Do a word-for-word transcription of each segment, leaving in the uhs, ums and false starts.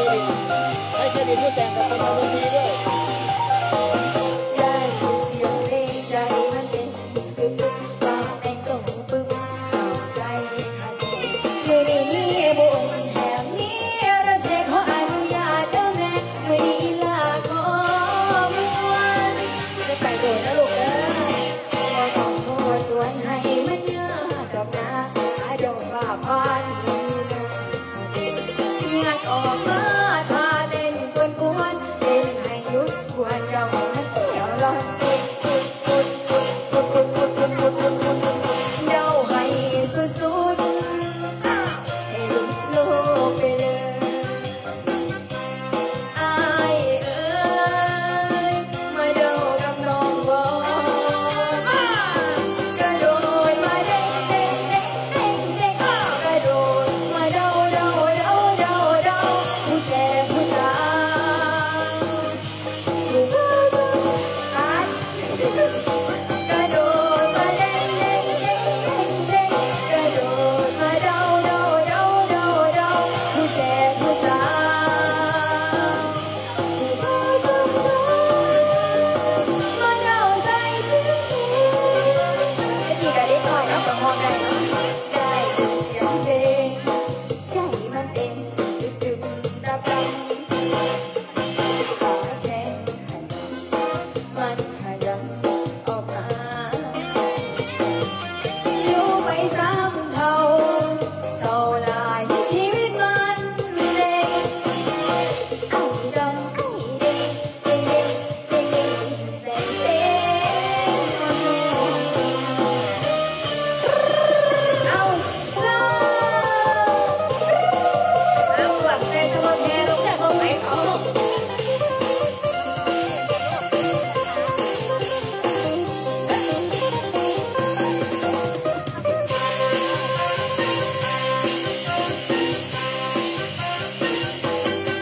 ให้เครดิตผู้แต่งกับคนทำดนตรีด้วย ได้ยินเสียงเพลงใจมันเต้นตึกตึกตึก ฟังเพลงตรงปึ้ง เอาใจให้อยู่ในนี้บุญแถมนี้ รับแจกขออนุญาตเด้อแม่ มื้อนี้อีหลาขอม่วน จะไปโดนนะลูกเด้อ บ่ต้องโทษสวนให้มันยากดอกนา อาดอกว่าพาดี งัดออกมาท่าเต้นกวนๆ เต้นให้หยุดกวน เดาให้มันเต้นลอนเต้น เดาให้สุดๆ ให้หลุดโลกไปเลย อ้ายเอ๋ย มาเดากับน้องบ่ กระโดดมาเด้งเด้งเด้งเด้งเด้ง กระโดดมาเดาเดาเดาเดาเดา ผู้แสบผู้สาว ผู้บ่าวสาว กระโดดมาเด้งเด้งเด้งเด้งเด้ง กระโดดมาเดาเดาเดาเดาเดา ผู้แสบผู้สาว ผู้บ่าวสาว มาเดาใส่เสียงเพลง ตะกี้ก็เด็กน้อยเนาะ ก็ฮ้องได้เนาะ ได้ยินเสียงเพลง ใจมันเต้นตึกตึกตับตับ มันขยับออกมา อยู่ไปซ้ำเท่า เศร้าหลายชีวิตมันเด้ง ไอ้ดองไอ้เด้ง เด้งเด้งเด้งเด้ง เด้งเด้ง เอา เอาหวังใจจะมาแพ้ลูกแพ้พ่อไหมเขา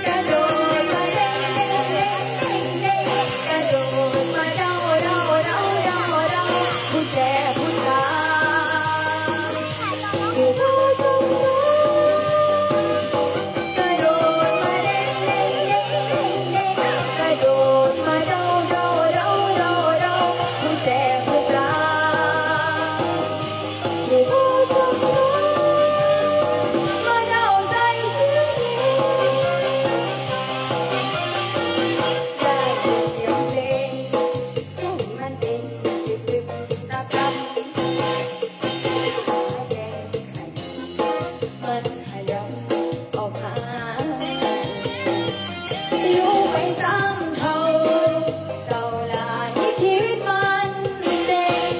กระโดดมาเด้งเด้งเด้งเด้งเด้ง กระโดดมาเดาเดาเดาเดาเดา ผู้แสบผู้สาว ผู้บ่าวสาว กระโดดมาเด้งเด้งเด้งเด้งเด้ง กระโดดมาเดาเดาเดาเดาเดา ผู้แสบผู้สาว ผู้บ่าวสาว มาเดาใส่เสียงเพลง ได้ยินเสียงเพลง ใจมันเต้นตึกตึกตับตับ มันขยับออกมา อยู่ไปซ้ำเท่า เศร้าหลายชีวิตมันเด้ง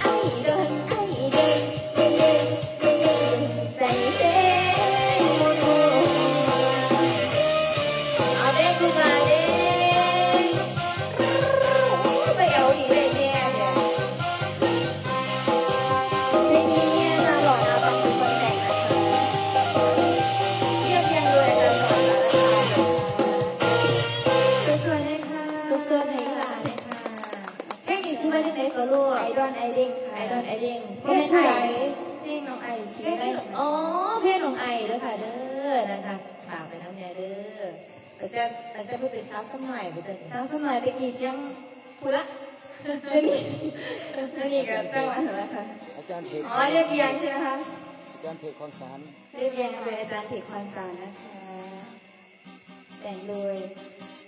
ไอ้เดินไอ้เด้ง เด้งเด้งเด้งเด้ง ใส่เด้งหมดหัว เอาเด้งลูกหลานเด้ง ไปเอาดีได้แน่เนี่ย เพลงนี้เนี่ยอาจารย์หล่อนาปังเป็นคนแต่งนะคะ เรียบเรียงโดยอาจารย์สอนสารคามนะคะ สวยๆเลยค่ะ สวยๆเลยค่ะ เพลงนี้ชื่อว่าจังได๋ก็ลูก ไอดอลไอเด้งค่ะ ไอดอลไอเด้ง เพลงผู้ใด เพลงน้องไอซ์ เพลง อ๋อ เพลงน้องไอซ์เด้อค่ะเด้อ นะคะ ฝากไปนำแน่เด้อ ตั้งแต่ ตั้งแต่เพิ่นเป็นสาวสมัย เพิ่นเป็นสาวสมัยตะกี้เสียงผู้ละ เดี๋ยวนี้ เดี๋ยวนี้ก็จังหวะนั้นแหละค่ะ อาจารย์เทพ อ๋อ เรียบเรียงใช่ไหมคะ อาจารย์เทพคอนสาร เรียบเรียงโดยอาจารย์เทพคอนสารนะคะ แต่งโดย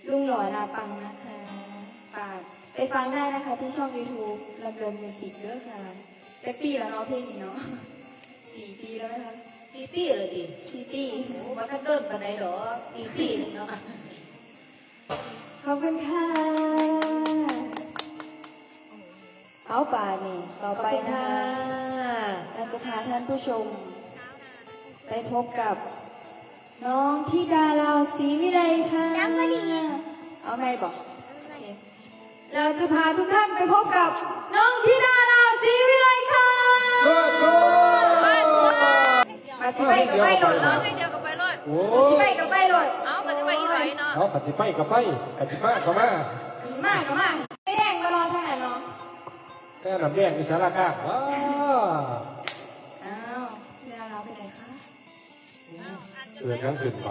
ลุงหล่อนาปังนะคะ ฝากไปฟังได้นะคะที่ช่องยูทูบ ลำดวนมิวสิกเด้อค่ะ จักปีแล้วเนาะเพลงนี้เนาะ สี่ปีแล้วไหมคะ สี่ปีแล้วติ สี่ปี โอ้ บ่ทันโดนปานใดดอก สี่ปีเนาะ ขอบคุณค่ะ เอาป่านี่ ต่อไปนะคะ ขอบคุณค่ะ เราจะพาท่านผู้ชม ไปพบกับ น้องธิดาลาวศรีวิไลค่ะ จำบ่ดี เอาไงบอก โอเค เราจะพาทุกท่านไปพบกับ น้องธิดาลาวศรีวิไลค่ะ มาสิไปกับไปโลดเนาะ โอ้ สิไปกับไปโลด เอาก็จะไปอีหลีเนาะ เอาก็สิไปกับไป ก็สิมาก็มา มาก็มา ไม่แดงมารอทางไหนเนาะ แต่น้ำแดงมีสารคาม ว้า อ้าว ธิดาลาวไปไหนคะ เกิดหยังขึ้นบ่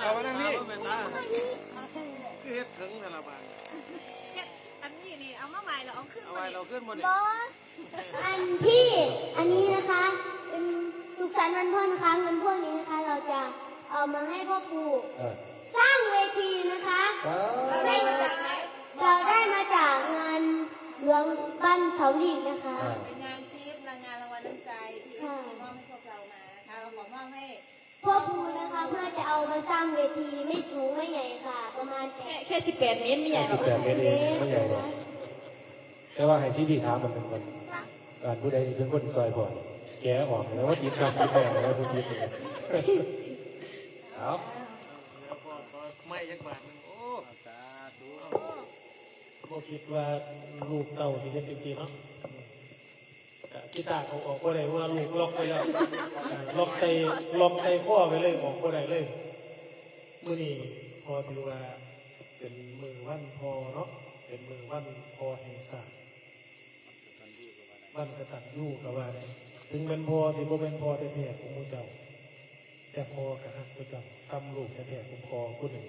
เอามานั่งนี่ คือเฮ็ดถึงแต่ละบาท อันนี้นี่เอามาใหม่แล้วเอาขึ้น เอา มา ไว้ อีก เราขึ้นบน บอสอันที่อันนี้นะคะเป็นสุขสันต์วันพ่อนะคะเงินพวกนี้นะคะ เราจะเอามาให้พ่อปู่ เออ สร้างเวทีนะคะ เออ เราได้มาจากไหนเราได้มาจากงานหลวงบ้านเสาหลีกนะคะ อ่า เป็นงานทิปรางงานรางวัลน้ำใจที่ ค่ะ ที่มอบให้พวกเรามานะคะเราขอมอบให้ พ่อปู่นะคะเพื่อจะเอามาสร้างเวทีไม่สูงไม่ใหญ่ค่ะ ประมาณแป แค่ ด แค่สิบแปดเมตรไม่ใหญ่หรอก สิบแปดเมตรเองไม่ใหญ่หรอกแต่ว่าให้ซีดีถามมันเป็นคนการผู้ใดเป็นคนซอยผ่อนแกะออกแล้วว่าติดกันติดแดงแล้วผู้ติดเลยเอา แล้วก็ขอไม่ยักบาทหนึ่งโอ้สาธุ บ่คิดว่าลูกเต้าสิเฮ็ดจังซี่เนาะกีตาร์เขาออกบ่ได้ว่าลูกล็อกไปแล้วล็อกใส่ล็อกใส่ข้อไปเลยออกบ่ได้เลยมื้อนี้พ่อถือว่าเป็นมื้อวันพ่อเนาะเป็นมื้อวันพ่อแห่งชาติวันกตัญญูก็ว่าได้ถึงแม่นพ่อสิบ่แม่นพ่อแท้ๆของหมู่เจ้า แต่พ่อก็ฮักหมู่เจ้าส่ำลูกแท้ๆของพ่อผู้หนึ่ง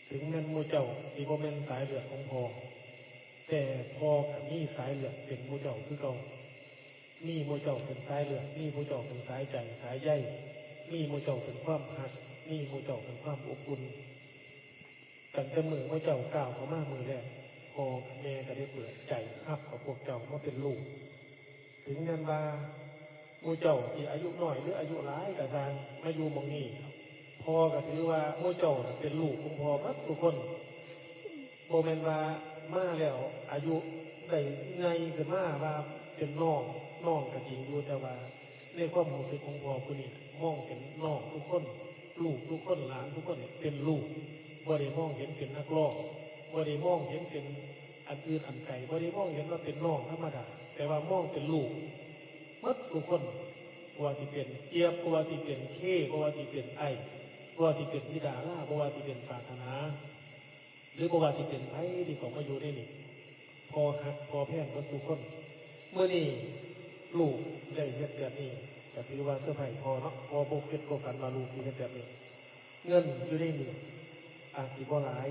ถึงแม่นหมู่เจ้าสิบ่แม่นสายเลือดของพ่อ แต่พ่อก็มีสายเลือดเป็นหมู่เจ้าคือเก่า มีหมู่เจ้าเป็นสายเลือด มีหมู่เจ้าเป็นสายใจสายใย มีหมู่เจ้าเป็นความฮัก มีหมู่เจ้าเป็นความอบอุ่น ตั้งแต่มื้อหมู่เจ้าก้าวเข้ามามื้อแรก พ่อกับแม่ก็ได้เปิดใจฮับเอาพวกเจ้ามาเป็นลูก ถึงแม่นว่าหมู่เจ้าสิอายุน้อยหรืออายุหลายก็ซ่างมาอยู่หม่องนี้ พ่อก็ถือว่าหมู่เจ้าน่ะเป็นลูกของพ่อหมดทุกคน บ่แม่นว่ามาแล้วอายุได้ใหญ่ขึ้นมาว่าเป็นน้อง น้องก็จริงอยู่ แต่ว่าในความรู้สึกของพ่อผู้นี้มองเป็นน้องทุกคน ลูกทุกคน หลานทุกคนเนี่ยเป็นลูก บ่ได้มองเห็นเป็นนักร้อง บ่ได้มองเห็นเป็นอันอื่นอันไกล บ่ได้มองเห็นว่าเป็นน้องธรรมดา แต่ว่ามองเป็นลูกหมดทุกคน บ่ว่าสิเป็นเจี๊ยบ บ่ว่าสิเป็นเค บ่ว่าสิเป็นไอ้ บ่ว่าสิเป็นธิดาลา บ่ว่าสิเป็นปรารถนา หรือบ่ว่าสิเป็นไผที่เขามาอยู่ในนี่ พ่อฮักพ่อแพงหมดทุกคน มื้อนี้ลูกได้เฮ็ดแบบนี้ ก็ถือว่าเซอร์ไพรส์พ่อเนาะ พ่อบ่คิดบ่ฝันว่าลูกสิเฮ็ดแบบนี้ เงินอยู่ในนี้อาจสิบ่หลาย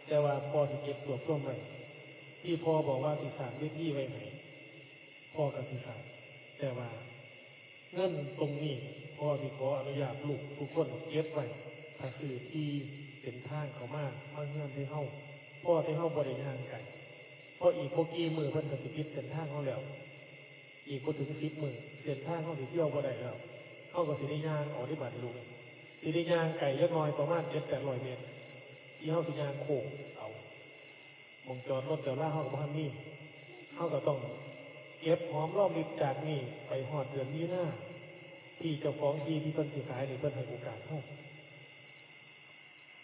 แต่ว่าพ่อสิเก็บรวบรวมไว้ ที่พ่อบอกว่าสิสร้างเวทีไว้ให้ พ่อก็สิสร้าง แต่ว่าเงินตรงนี้พ่อสิขออนุญาตลูกทุกคนเก็บไว้ ถ้าซื้อที่เป็นทางเข้ามา มาเฮือนที่เฮา พ่อที่เฮาบ่ได้ย่างไกล เพราะอีกบ่กี่มื้อเพิ่นก็สิปิดเส้นทางเฮาแล้ว อีกบ่ถึงสิบมื้อ เส้นทางเฮาสิเที่ยวบ่ได้แล้ว เฮาก็สิได้ย่างออกที่บ้านลูก สิได้ย่างไกลจักหน่อยประมาณเจ็ดแปดร้อยเมตร ที่เฮาสิย่างโค้งเอา หม่องจอดรถจอดลาเฮาก็บ่ทันมี เฮาก็ต้องเก็บหอมรอมริบจากนี้ไปฮอดเดือนมีนา ที่เจ้าของที่ที่เพิ่นสิขายนี่เพิ่นให้โอกาสเฮา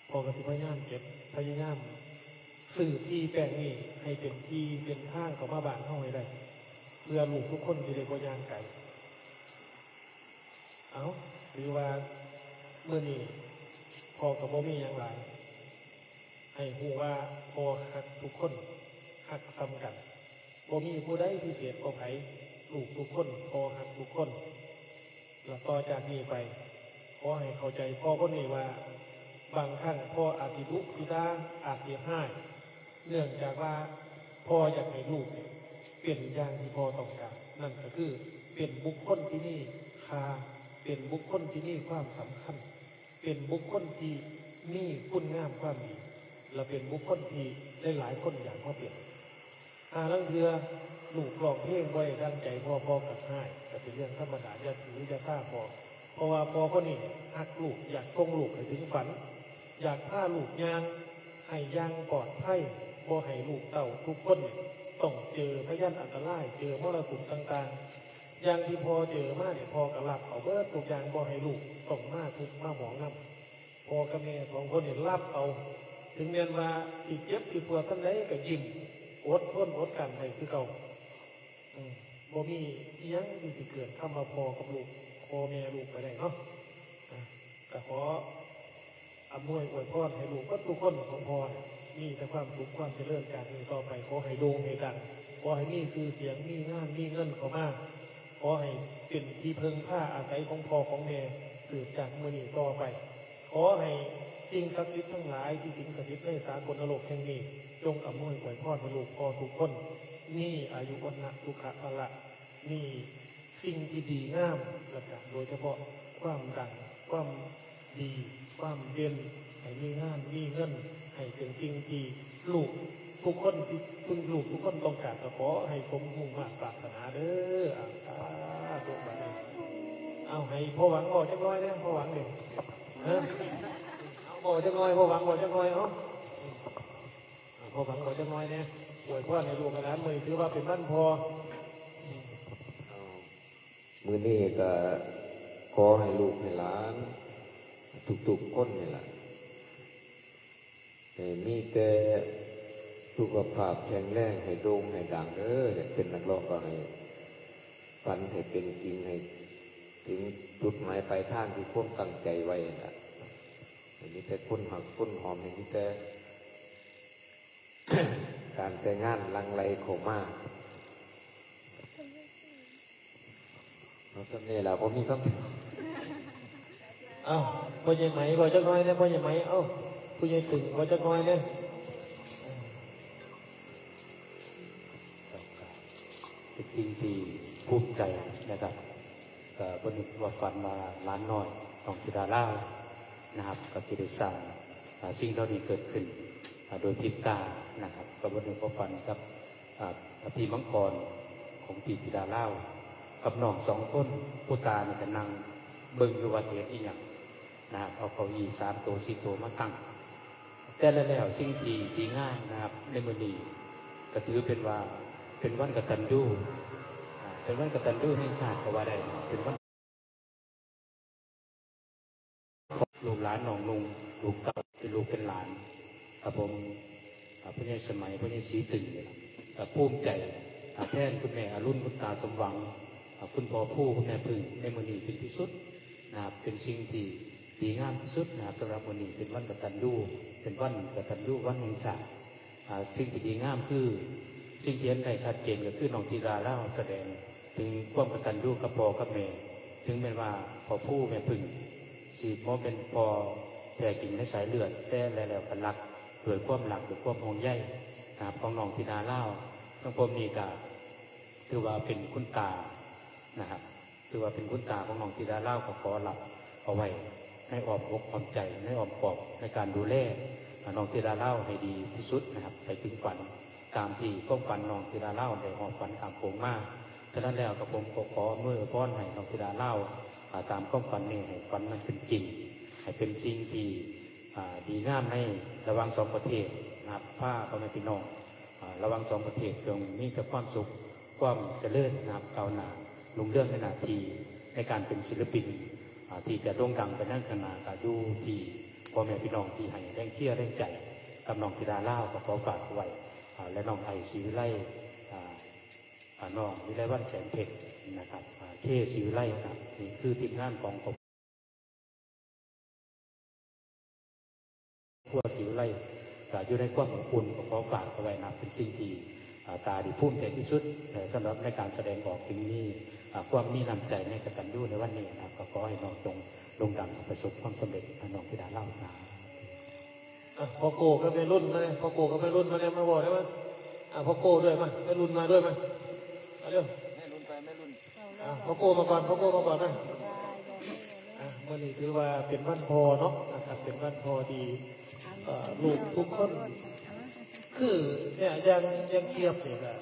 พ่อก็สิพยายามเก็บ พยายามซื้อที่แปลงนี้ให้เป็นที่เป็นทางเข้ามาบ้านเฮาให้ได้ เพื่อลูกทุกคนสิได้บ่ย่างไกล เอา ถือว่ามื้อนี้พ่อก็บ่มีหยังหลาย ให้ฮู้ว่าพ่อฮักทุกคน ฮักส่ำกัน บ่มีผู้ใดพิเศษกว่าไผ ลูกทุกคนพ่อฮักทุกคน แล้วต่อจากนี้ไป ขอให้เข้าใจพ่อคนนี้ว่า บางครั้งพ่ออาจสิดุสิด่า อาจสิฮ้าย เนื่องจากว่าพ่ออยากให้ลูกเนี่ยเป็นอย่างที่พ่อต้องการ นั่นก็คือเป็นบุคคลที่มีค่า เป็นบุคคลที่มีความสำคัญ เป็นบุคคลที่มีคุณงามความดี และเป็นบุคคลที่หลายๆคนอยากมาเป็น หาลางเทื่อลูกร้องเพลงบ่ได้ดังใจพ่อ พ่อก็ฮ้าย ก็เป็นเรื่องธรรมดา อย่าถืออย่าสาพ่อ เพราะว่าพ่อคนนี้ฮักลูก อยากส่งลูกให้ถึงฝัน อยากพาลูกย่างให้อย่างปลอดภัย บ่ให้ลูกเต้าทุกคนเนี่ยต้องเจอพยันอันตราย เจอมรสุมต่างๆ อย่างที่พ่อเจอมาเนี่ย พ่อก็รับเอาเบิดทุกอย่าง บ่ให้ลูกต้องมาทุกข์มาหมองนำ พ่อกับแม่สองคนเนี่ยรับเอา ถึงแม้นว่าสิเจ็บสิปวดส่ำใดก็ยิ้ม อดทนอดกลั้นได้คือเก่า อืม บ่มีอิหยังที่สิเกินคำว่าพ่อกับลูก พ่อแม่ลูกไปได้เนาะ อ่ะ ก็ขออำนวยอวยพรให้ลูกเบิดทุกคนของพ่อเนี่ย มีแต่ความสุขความเจริญจากนี้ต่อไป ขอให้โด่งให้ดัง ขอให้มีชื่อเสียง มีงาน มีเงินเข้ามา ขอให้เป็นที่พึ่งพาอาศัยของพ่อของแม่ สืบจากมื้อนี้ต่อไป ขอให้สิ่งศักดิ์สิทธิ์ทั้งหลายที่สิงสถิตในสากลโลกแห่งนี้ จงอำนวยอวยพรให้ลูกพ่อทุกคน มีอายุวัณณะสุขะพละ มีสิ่งที่ดีงาม และก็โดยเฉพาะความดัง ความดี ความเด่น ให้มีงาน มีเงิน ให้เป็นสิ่งที่ลูกทุกคนที่ ทุกลูกทุกคนต้องการ ก็ขอให้สมมุ่งมาดปรารถนาเด้อ อ่า สาธุบัดนี้ เอาให้พ่อหวังเว้าจักหน่อยแหน่ พ่อหวังนี่ ฮะ เอาเว้าจักหน่อย พ่อหวังเว้าจักหน่อย เอ้า เอาพ่อหวังเว้าจักหน่อยแหน่ อวยพรให้ลูกให้หลาน มื้อนี้ถือว่าเป็นวันพ่อ เอามื้อนี้ก็ขอให้ลูกให้หลาน ทุกๆคนนี่ล่ะ ให้มีแต่สุขภาพแข็งแรง ให้โด่งให้ดังเด้อ อยากเป็นนักร้องก็ให้ฝันให้เป็นจริง ให้ถึงจุดหมายปลายทางที่ความตั้งใจไว้นั่นล่ะ ให้มีแต่คนฮักคนหอม ให้มีแต่ การแต่งงานหลั่งไหลเข้ามา เอาส่ำนี้ล่ะ บ่มีคำ เอ้า พ่อใหญ่ไหมเว้าจักหน่อยแหน่ พ่อใหญ่ไหม เอ้า ผู้ใหญ่ตึงเว้าจักหน่อยแหน่ เป็นสิ่งที่ภูมิใจนะครับ ก็บ่นึกว่าฝันว่าหลานน้อยน้องธิดาลาวนะครับ ก็สิได้สร้าง อ่า สิ่งเหล่านี้เกิดขึ้น อ่า โดยพริบตานะครับ ก็บ่นึกว่าฝันกับ อ่า พี่มังกรของพี่ธิดาลาว กับน้องสองคน ผู้ตานี่ก็นั่งเบิ่งอยู่ว่าสิเฮ็ดอิหยังนะครับ เอาเก้าอี้สามโตสี่โตมาตั้ง แต่แล้วสิ่งที่ดีงามนะครับ ในมื้อนี้ก็ถือเป็นว่าเป็นวันกตัญญู อ่า เป็นวันกตัญญูแห่งชาติก็ว่าได้ เป็นวัน ลูกหลานน้องนุ่ง ลูกเต้า เป็นลูกเป็นหลานครับผม อ่า พ่อใหญ่สมัย พ่อใหญ่ศรีตึงเนี่ย ก็ภูมิใจ อ่า แทนคุณแม่อรุณ คุณตาสมหวัง อ่า คุณพ่อภู คุณแม่พึ่ง ในมื้อนี้เป็นที่สุดนะครับ เป็นสิ่งที่ดีงามที่สุดนะครับ สำหรับมื้อนี้เป็นวันกตัญญู เป็นวันกตัญญู วันแห่งชาติ อ่า สิ่งที่ดีงามคือ สิ่งที่เห็นได้ชัดเจนก็คือน้องธิดาลาวแสดงถึงความกตัญญูกับพ่อกับแม่ ถึงแม้ว่าพ่อภูแม่พึ่งสิบ่เป็นพ่อ แท้จริงในสายเลือด แต่แล้วก็รักด้วยความรัก ด้วยความห่วงใยนะครับ ของน้องธิดาลาว ทั้งผมนี่ก็ถือว่าเป็นคุณตานะครับ ถือว่าเป็นคุณตาของน้องธิดาลาว ก็ขอรับเอาไว้ในอ้อมอกอ้อมใจ ในอ้อมกอด ในการดูแลน้องธิดาลาวให้ดีที่สุดนะครับ ไปถึงฝันตามที่ความฝันน้องธิดาลาวได้ฮอดฝันข้ามโขงมา ฉะนั้นแล้วกับผมก็ขออำนวยอวยพรให้น้องธิดาลาว อ่า ตามความฝันนี้ให้ฝันมันเป็นจริง ให้เป็นสิ่งที่ อ่า ดีงามในระหว่างสองประเทศนะครับ พาพ่อแม่พี่น้อง อ่า ระหว่างสองประเทศจงมีแต่ความสุข ความเจริญนะครับ ก้าวหน้า รุ่งเรืองในหน้าที่ ในการเป็นศิลปิน อ่า ที่จะโด่งดังไปในข้างหน้า ก็อยู่ที่พ่อแม่พี่น้องที่ให้แรงเชียร์แรงใจกับน้องธิดาลาว ก็ขอฝากไว้ อ่า และน้องไอศรีวิไล อ่า อ่า น้องวิไลวรรณแสงเพชรนะครับ อ่า เค ศรีวิไลครับ นี่คือทีมงานของครอบครัวศรีวิไล ก็อยู่ในความอบอุ่น ก็ขอฝากเอาไว้นะครับ เป็นสิ่งที่ อ่า ตาดีภูมิใจที่สุด เอ่อ สำหรับในการแสดงออกถึงนี้ อ่า ความมีน้ำใจในกตัญญูในวันนี้นะครับ ก็ขอให้น้องจงโด่งดังประสบความสำเร็จ ให้น้องธิดาลาวนะ อ่ะ พ่อโก้กับแม่รุ่นมาเลย พ่อโก้กับแม่รุ่นมาเลย มาบอกได้ไหม อ่ะ พ่อโก้ด้วยมา แม่รุ่นมาด้วยมา มาเร็ว แม่รุ่นไป แม่รุ่น อ่ะ พ่อโก้มาก่อน พ่อโก้มาก่อนนะ อ่ะ มื้อนี้ถือว่าเป็นวันพ่อเนาะนะครับ เป็นวันพ่อที่ เอ่อ ลูกทุกคน คือเนี่ย อย่าง อย่างเจี๊ยบเนี่ยก็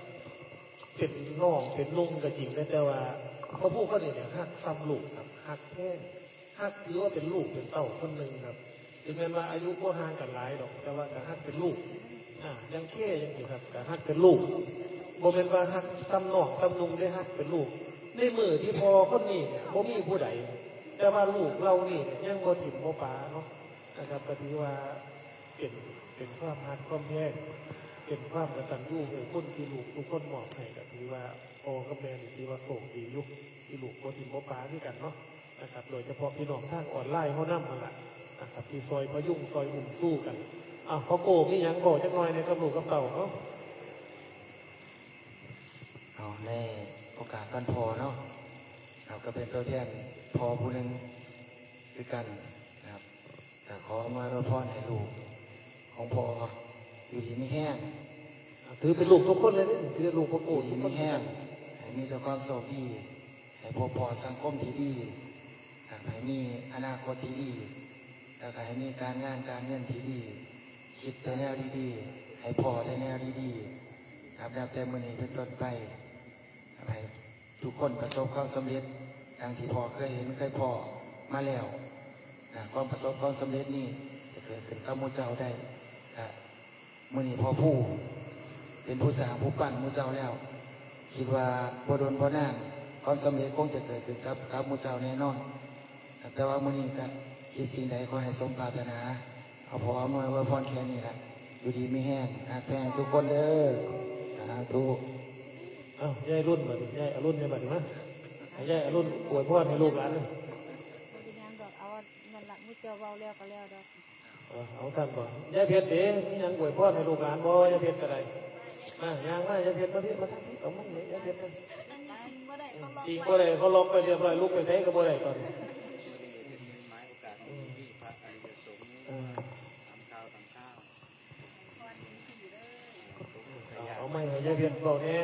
เป็นน้อง เป็นลุงก็จริงนะ แต่ว่าพ่อผู้คนนี้เนี่ยฮักส่ำลูกครับ ฮักแท้ ฮักถือว่าเป็นลูกเป็นเต้าคนหนึ่งครับ ถึงแม้ว่าอายุบ่ห่างกันหลายดอก แต่ว่าก็ฮักเป็นลูก อ่า อย่างเคจังซี้ครับ ก็ฮักเป็นลูก บ่แม่นว่าฮักส่ำน้องส่ำลุงเด้ ฮักเป็นลูก ในมื้อที่พ่อคนนี้เนี่ยบ่มีผู้ใด แต่ว่าลูกเหล่านี้เนี่ยยังบ่ถิ่มบ่ปาเนาะ นะครับ ก็ถือว่าเป็น เป็นความฮักความแพง เป็นความกตัญญูรู้คุณที่ลูกทุกคนมอบให้ ก็ถือว่าพ่อกับแม่นี่ถือว่าโชคดีอยู่ ที่ลูกบ่ถิ่มบ่ปาคือกันเนาะ นะครับ โดยเฉพาะพี่น้องทางออนไลน์เฮานำนั่นล่ะนะครับ ที่ซอยพยุงซอยอุ้มสู้กัน อ่ะ พ่อโก้มีหยังบอกจักหน่อยแหน่กับลูกกับเต้าเนาะ เอา ในโอกาสวันพ่อเนาะ ครับ ก็เป็นตัวแทนพ่อผู้หนึ่งคือกันนะครับ ก็ขออำนวยอวยพรให้ลูกของพ่ออยู่ดีมีแฮง ถือเป็นลูกทุกคนเลยเด้ ถือลูกพ่อโก้ อยู่ดีมีแฮง ทุกคน ให้มีแต่ความโชคดี ให้พบพ้อสังคมที่ดี ครับ ให้มีอนาคตที่ดี แล้วก็ให้มีการงานการเงินที่ดี คิดแต่แนวดีๆ ให้พ้อแต่แนวดีๆ ครับ นับแต่มื้อนี้เป็นต้นไป ครับ ให้ทุกคนประสบความสำเร็จ ดังที่พ่อเคยเห็นเคยพ้อมาแล้ว นะ ความประสบความสำเร็จนี้จะเกิดขึ้นกับหมู่เจ้าได้ ครับ มื้อนี้พ่อผู้เป็นผู้สร้างผู้ปั้นหมู่เจ้าแล้ว คิดว่าบ่โดนบ่นาน ความสำเร็จคงจะเกิดขึ้นกับ กับหมู่เจ้าแน่นอน แต่ว่ามื้อนี้ก็คิดสิ่งใดขอให้สมปรารถนา เอาพ่ออำนวยอวยพรแค่นี้ล่ะ อยู่ดีมีแฮง ฮักแพงทุกคนเด้อ สาธุ เอ้า ยายรุ่นบัดนี้ ยายอรุณ ยายบัดนี้มา ให้ยายอรุณอวยพรให้ลูกหลานเลย บ่เป็นหยังดอก เอานั่นล่ะ หมู่เจ้าเว้าแล้วก็แล้วดอก เออ เอาซั่นบ่ ยายเพชรเด้ มีหยังอวยพรให้ลูกหลานบ่ ยายเพชรก็ได้ มา ย่างมา ยายเพชร มาพี้ มาทางพี้ เอามานี่ ยายเพชรมา อันนี้จริงบ่ได้ เขาล็อก จริงบ่ได้ เขาล็อกไปเรียบร้อย ลุกไปไสก็บ่ได้ตอนนี้ มื้อนี้เป็นมื้อหมายโอกาสที่ดี พระอริยสงฆ์ เออ ทำข่าวทำข่าว เอาไมค์ให้ยายเวียนเว้าแหน่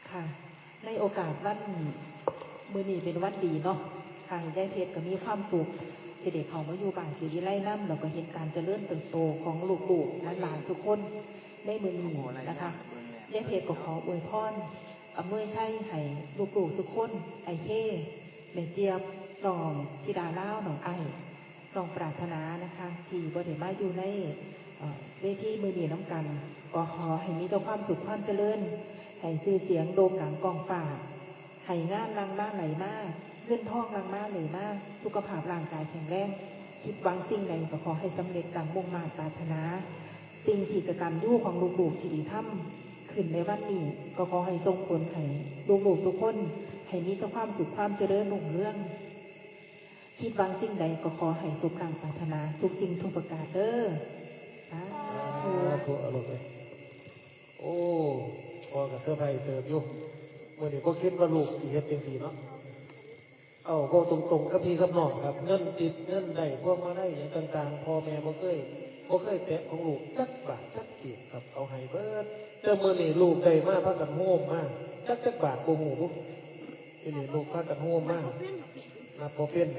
ค่ะ ในโอกาสวัน มื้อนี้เป็นวันดีเนาะ ค่ะ ยายเพชรก็มีความสุข ที่ได้เข้ามาอยู่บ้านศรีวิไลนำ แล้วก็เห็นการเจริญเติบโตของลูกๆหลานๆทุกคนในมื้อนี้นะคะ ยายเพชรก็ขออวยพร อำนวยชัยให้ลูกๆทุกคน อ้ายเค แม่เจี๊ยบ น้องธิดาลาว น้องไอ้ น้องปรารถนานะคะ ที่บ่ได้มาอยู่ใน เอ่อ เวทีมื้อนี้นำกัน ก็ขอให้มีแต่ความสุขความเจริญ ให้ชื่อเสียงโด่งดังก้องฟ้า ให้งานหลั่งมาไหลมา เงินทองหลั่งมาไหลมา สุขภาพร่างกายแข็งแรง คิดหวังสิ่งใดก็ขอให้สำเร็จดังมุ่งมาดปรารถนา สิ่งที่กตัญญูของลูกๆที่ได้ทำขึ้นในวันนี้ ก็ขอให้ส่งผลให้ลูกๆทุกคน ให้มีแต่ความสุขความเจริญรุ่งเรือง คิดหวังสิ่งใดก็ขอให้สมดังปรารถนาทุกสิ่งทุกประการเด้อ สาธุ สาธุ เอาลูกเอ้ย โอ้ พ่อก็เซอร์ไพรส์เติบอยู่ มื้อนี้บ่คิดว่าลูกสิเฮ็ดจังซี่เนาะ เอาเว้าตรงๆกับพี่กับน้องครับ เงินติดเงินได้ พวงมาลัยหยังต่างๆ พ่อแม่บ่เคย บ่เคยแตะของลูกจักบาทจักเกียบครับ เอาให้เบิด แต่มื้อนี้ลูกได้มาพากันโฮมมา จักจักบาทบ่ฮู้บุ ทีนี้ลูกพากันโฮมมา นับบ่เป็น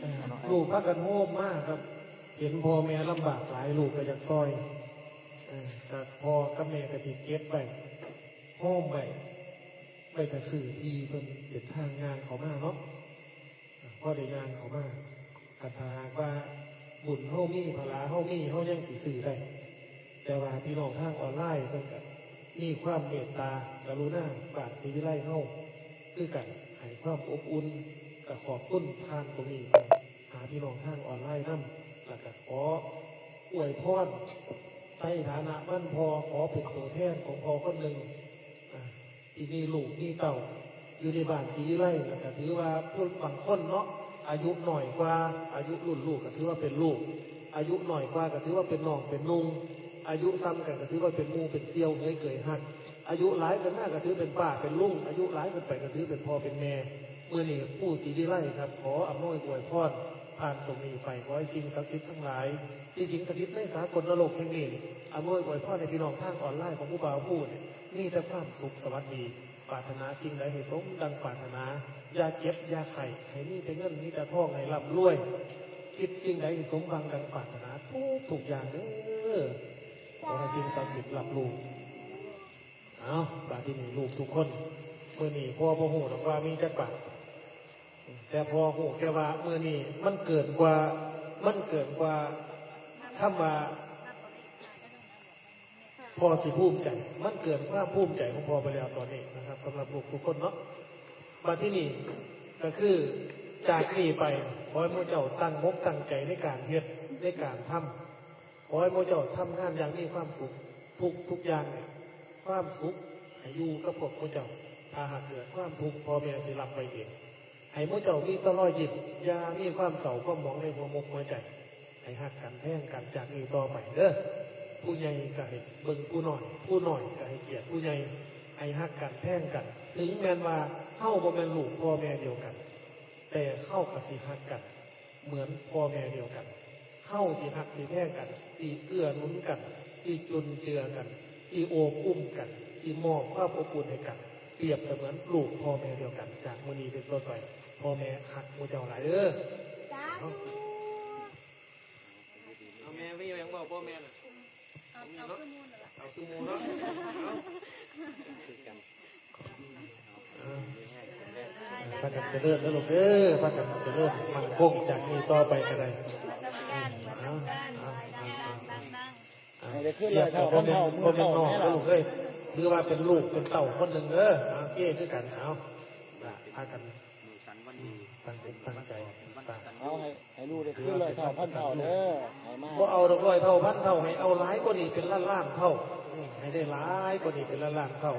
เออ ลูกพากันโฮมมาครับ เห็นพ่อแม่ลำบากหลาย ลูกก็อยากซอย เออ แต่พ่อกับแม่ก็สิเก็บไว้ โฮมไว้ ไว้ถ้าซื้อที่เพิ่นเป็นทางย่างเข้ามาเนาะ พอได้ย่างเข้ามา คันถ้าหากว่าบุญเฮามี ผลาเฮามี เฮายังสิซื้อได้ แต่ว่าพี่น้องทางออนไลน์เพิ่นก็มีความเมตตากรุณาบ้านศรีวิไลเฮาคือกัน ให้ความอบอุ่น ก็ขอบคุณผ่านตรงนี้ไปหาพี่น้องทางออนไลน์นำ แล้วก็ขออวยพร ในฐานะมันพ่อ ขอเป็นตัวแทนของพ่อคนหนึ่ง อ่า ที่มีลูกมีเต้า อยู่ในบ้านศรีวิไล แล้วก็ถือว่าผู้บางคนเนาะ อายุน้อยกว่า อายุรุ่นลูกก็ถือว่าเป็นลูก อายุน้อยกว่าก็ถือว่าเป็นน้องเป็นนุ่ง อายุซ้ำกันก็ถือว่าเป็นหมู่เป็นเสี่ยวเหยเกยฮัก อายุหลายขึ้นมาก็ถือเป็นป้าเป็นลุง อายุหลายขึ้นไปก็ถือเป็นพ่อเป็นแม่ มื้อนี้ปู่ศรีวิไลครับ ขออำนวยอวยพร ผ่านตรงนี้ไป ขอให้สิ่งศักดิ์สิทธิ์ทั้งหลาย ที่สิงสถิตในสากลนรกแห่งนี้ อำนวยอวยพรให้พี่น้องทางออนไลน์ของผู้บ่าวผู้เนี่ย มีแต่ความสุขสวัสดี ปรารถนาสิ่งใดให้สมดังปรารถนา อย่าเจ็บอย่าไข้ ให้มีแต่เงินมีแต่ทองให้ร่ำรวย คิดสิ่งใดให้สมหวังดังปรารถนาทุกทุกอย่างเด้อ ขอให้สิ่งศักดิ์สิทธิ์รับรู้ เอา บาดที่นี่ลูกทุกคน มื้อนี้พ่อบ่ฮู้ดอกว่ามีจักบาท แต่พ่อฮู้แค่ว่ามื้อนี้มันเกินกว่า มันเกินกว่าคำว่าพ่อสิภูมิใจ มันเกินความภูมิใจของพ่อไปแล้วตอนนี้นะครับ สำหรับลูกทุกคนเนาะ บาดที่นี่ก็คือจากนี้ไป ขอให้หมู่เจ้าตั้งอกตั้งใจในการเฮ็ด ในการทำ ขอให้หมู่เจ้าทำงานอย่างมีความสุข ทุกทุกอย่างเนี่ย ความสุขให้อยู่กับพวกหมู่เจ้า ถ้าหากเกิดความทุกข์ พ่อแม่สิรับไว้เอง ให้หมู่เจ้ามีแต่รอยยิ้ม อย่ามีความเศร้าความหมองในหัวมกหัวใจ ให้ฮักกันแพงกันจากนี้ต่อไปเด้อ ผู้ใหญ่ก็ให้เบิ่งผู้น้อย ผู้น้อยก็ให้เกียรติผู้ใหญ่ ให้ฮักกันแพงกัน ถึงแม้นว่าเฮาบ่แม่นลูกพ่อแม่เดียวกัน แต่เฮาก็สิฮักกัน เหมือนพ่อแม่เดียวกัน เฮาสิฮักสิแพงกัน สิเอื้อหนุนกัน สิจุนเจือกัน สิโอบอุ้มกัน สิมอบความอบอุ่นให้กัน เปรียบเสมือนลูกพ่อแม่เดียวกัน จากมื้อนี้เป็นต้นไป พ่อแม่ฮักหมู่เจ้าหลายเด้อ สาธุ เอาแม่ มีหยังบอกพ่อแม่น่ะ เอา เอาคือหมู่นั่นล่ะ เอาคือหมู่เนาะ เอา คือกัน พากันเจริญนะลูกเด้อ พากันเจริญมั่นคงจากนี้ต่อไปก็ได้ เอา เอา เอา เอา ให้ได้ขึ้นร้อยเท่าพันเท่า หมู่เจ้าแม่ล่ะ ลูกเอ้ย ถือว่าเป็นลูกเป็นเต้าคนหนึ่งเด้อ เอา เก้คือกัน เอา ล่ะ พากันตั้งอกตั้งใจ เอาให้ ให้ลูกได้ขึ้นร้อยเท่าพันเท่าเด้อ ให้มา บ่เอาดอกร้อยเท่าพันเท่า ให้เอาหลายกว่านี้เป็นล้านล้านเท่า อืม ให้ได้หลายกว่านี้เป็นล้านล้านเท่า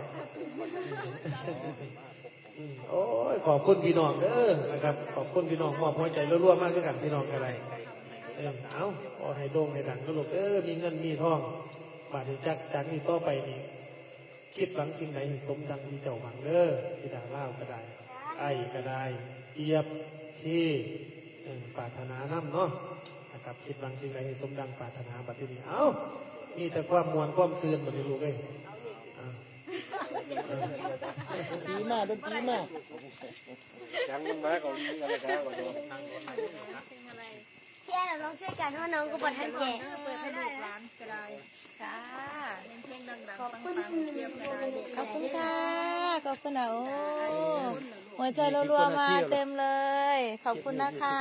อืม โอ้ย ขอบคุณพี่น้องเด้อนะครับ ขอบคุณพี่น้องมอบหัวใจรัวๆมากคือกัน พี่น้องก็ได้ เออ เอา ขอให้โด่งให้ดังนะลูกเด้อ มีเงินมีทอง บาดนี้จาก จากนี้ต่อไปนี่ คิดหวังสิ่งใดให้สมดังที่เจ้าหวังเด้อ ธิดาลาวก็ได้ ไอ้ก็ได้ เจี๊ยบ เค เออ ปรารถนานำเนาะ นะครับ คิดหวังสิ่งใดให้สมดังปรารถนา บัดนี้ เอ้า มีแต่ความม่วนความซื่นบัดนี้ลูกเอ้ย อ่า เออ ดนตรีมา ดนตรีมา จังมันมาเกาหลีอะไรกันวะ พี่แอนลองช่วยกันเพราะน้องก็บ่ทันแกะ เปิดให้ลูกหลานก็ได้ ค่ะ เพลงดังๆ ขอบคุณ ปังๆ เทียบก็ได้ลูก ขอบคุณค่ะ ขอบคุณนะ โอ้ หัวใจรัวๆมาเต็มเลย ขอบคุณนะคะ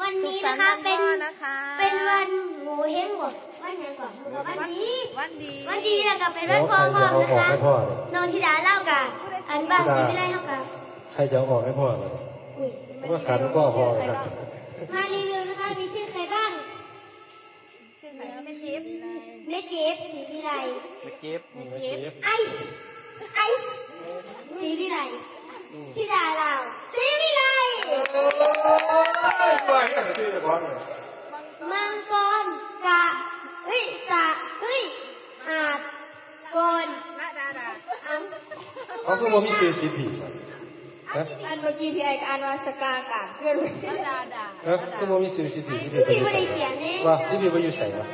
วันนี้นะคะ สุขสันต์วันพ่อนะคะ เป็น เป็นวันโงเฮงบ่ วันหยังก่อน วันดี วันดี วันดี แล้วก็เป็นวันพ่อพร้อมนะคะ น้องธิดาเล่ากับอันบ้านศรีวิไลเฮากับ ใครจะเอาออกให้พ่อเลย อุ้ย ว่าขันก็พอเลยครับ มารีวิวนะคะ มีชื่อใครบ้าง ชื่อใคร แม่จิ๊บ แม่จิ๊บ ศรีวิไล แม่จิ๊บ แม่จิ๊บ ไอซ์ ไอซ์ ศรีวิไล ธิดาลาว ศรีวิไล เอ้ย ว่าให้หน่อยชื่อเจ้าของหน่อย มังกร กะ เฮ้ย สะ เฮ้ย อาบ กร ละดาดา อัง เขาคือว่ามีชื่อสิทธิ์ ฮะ อันเมื่อกี้พี่ไอ้ก็อ่านว่าสกากาเกิน ดาดา ฮะคือบ่มีชื่อสิทธิ์ที่ พี่บ่ได้เขียนเด้ ว่าที่พี่บ่อยู่ใส่วะ